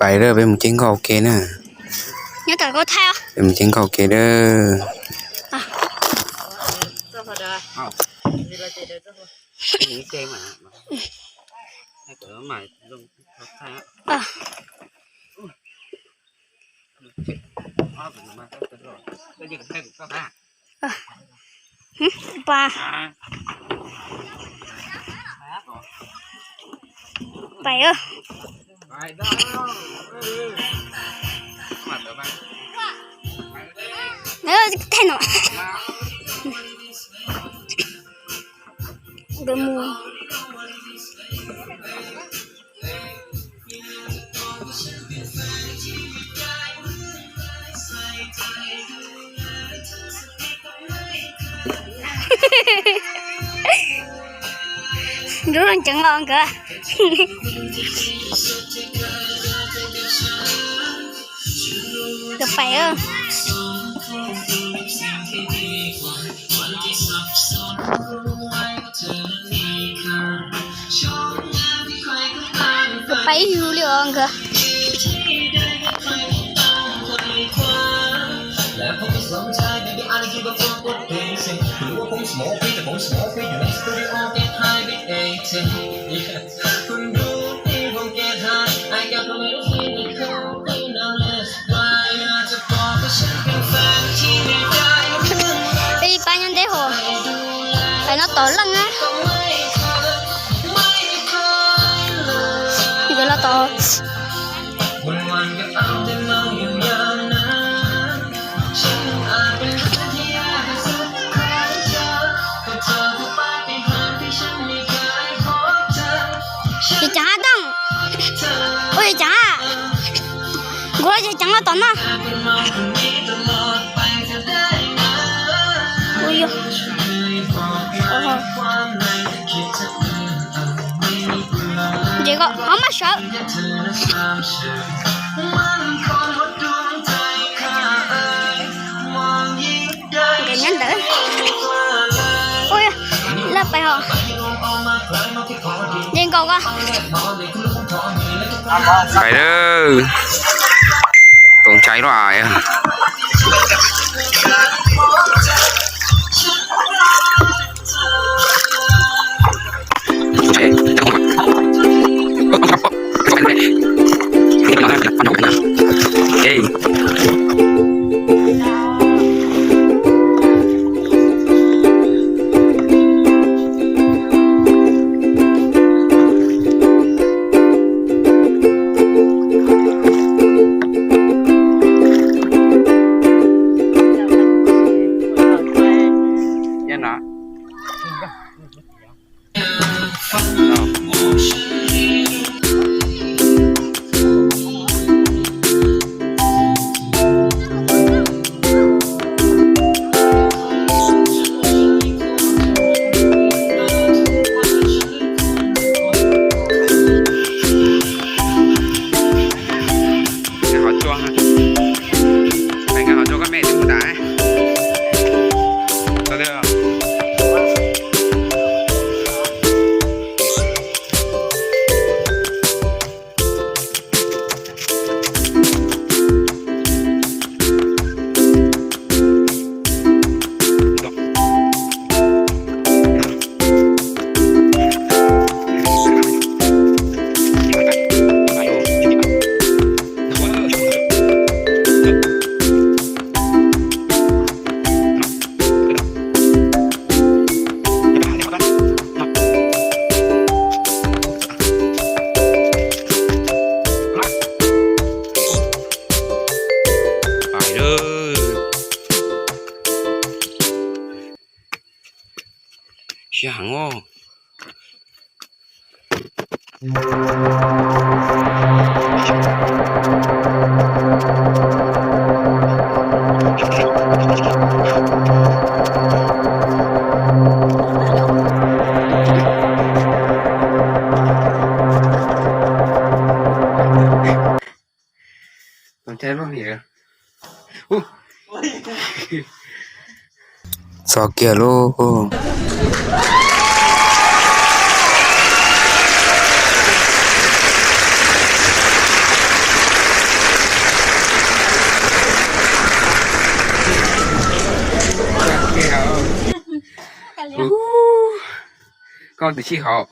Pais lawm, peb mus ceeb nkoj ua ke na. Peb mus ceeb nkoj ua ke lawm. Pais, pais. Thaij no. Nkawd mus. Nrub loo ceev los nkawd. Nkawd pais. Pais ib yug li os nkawd. Peb pab nyob ntej hos, pais no tom leej na. Nkawd los tod. Yawg Ceev Ab, ua Yawg Ceev Ab, nkaus los Yawg Ceev los tom no. Ces koj ho maj sawv. Nkawd nyob ntawd. Ua, lawv pais hos. Ces nkaus koj. Pais lawm. Toom tshais luaj. Siab heev os. Txog kiag lauj. Noj twb sib haum.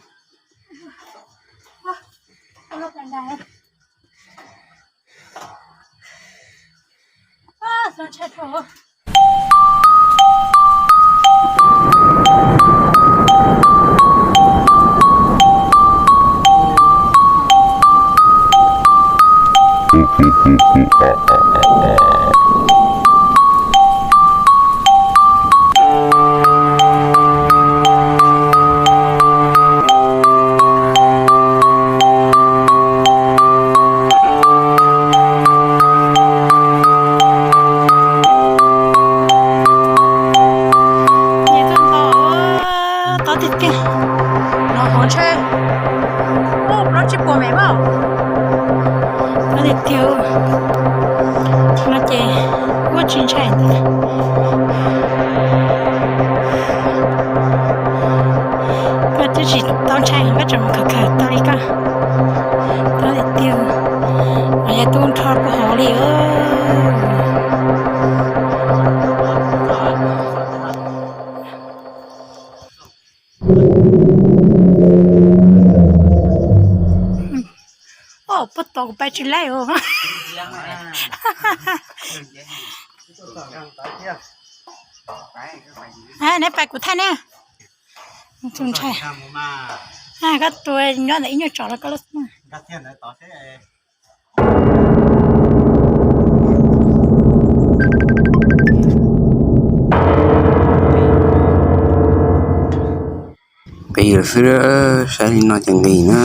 Tod tiag tiag, no hauv ntshe plaub tsib puas mev mas. Tod tiag tiag, no ces kuj tsis ntshai ntag. Koj twb tsis tau ntshai, koj tseem mus khawm khawm tau li koj. Tod tiag tiag, yog tub nrho kuj hauv li. Puag tod kuv pais tsis laij. Neb pais kuv thaij ne. Koj tus nyob ntawm ib nyuag tsom los koj lub xwb. Nqis lawm xwb, saib li no ces nqis na.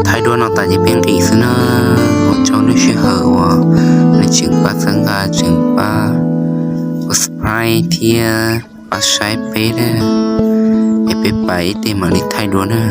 Thaij duab no tas ces peb nqis xwb na. Ua tsaug nej sij hawm uas nej tseem pab txhawb nqa, tseem pab ua subscribe thiab pab saib peb na. Es peb pais ib teg mam li thaij duab na.